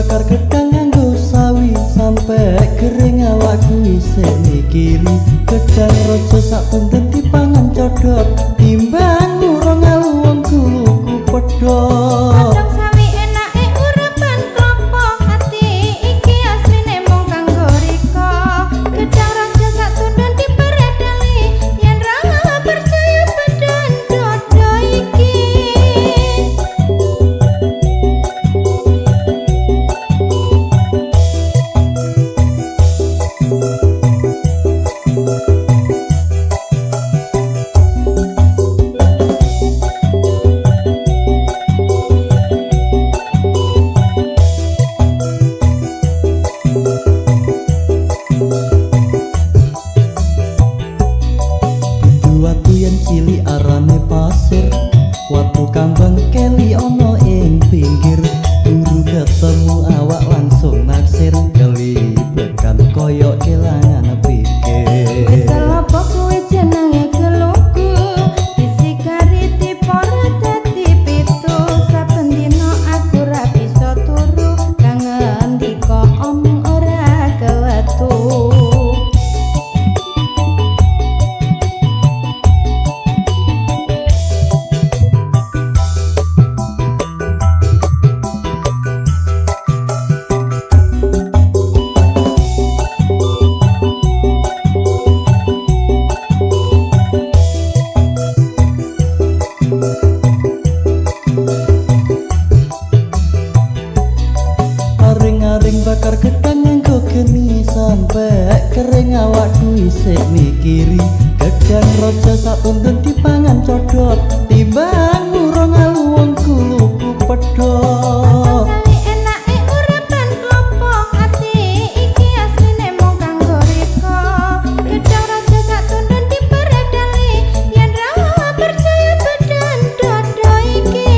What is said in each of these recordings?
Bakar gedang nganggo sawi sampe kering awakku isih mikiri gedang rojo sak punden dipangan codot timbang urung alu wong guluku pedhot. Godhong sawi enake urepan klopo, ati iki asline mung kanggo rika. Gedang raja sak tundun diperedeli, yen ra percaya badan dodo iki. Watu yen cilik arane pasir, watu kambang keli ana ing pinggir. Guru ketemu awak langsung naksir, kelibekan koyok kelangan pikir. Wis apa kuwi jenenge geluku, disikari dipora dadi pitu. Saben dina aku ra bisa turu, kangen ndika omong ora kewetu. Aring-aring bakar gedang nganggo geni sampe kering awakku isih mikiri gedang rojo sak punden dipangan codot timbang urung alu wong guluku pedhot. Sawi enake urepan klopo, ati iki asline mung kanggo rika. Gedang raja sak tundun diperedeli, yen ra percaya badan dodo iki.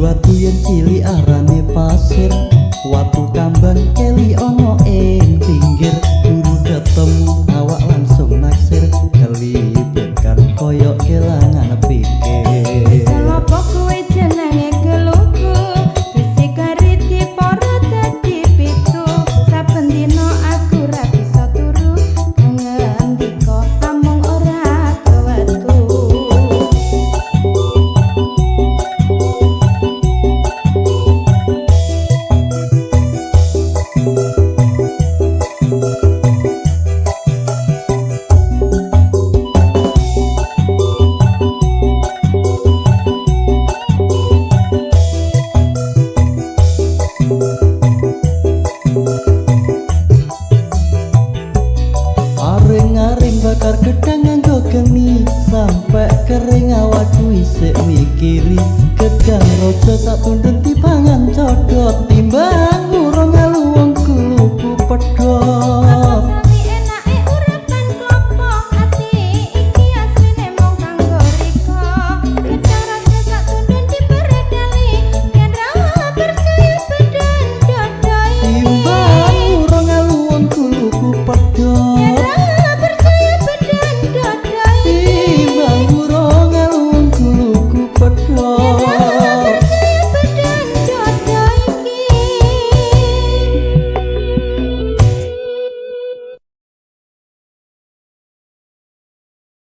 Watu yen cilik arane pasir, watu kambang keli ana ing pinggir. Guru ketemu awak langsung naksir, kelibekan koyok kelangan pikir. Apa kuwi jenenge geluku, disikari dipora dadi pitu. Saben dina aku ra bisa turu, kangen ndika amung ora kewetu. Aring-aring bakar gedang nganggo geni sampe kering awakku isih mikiri gedang rojo sak tundun dipangan codot timbang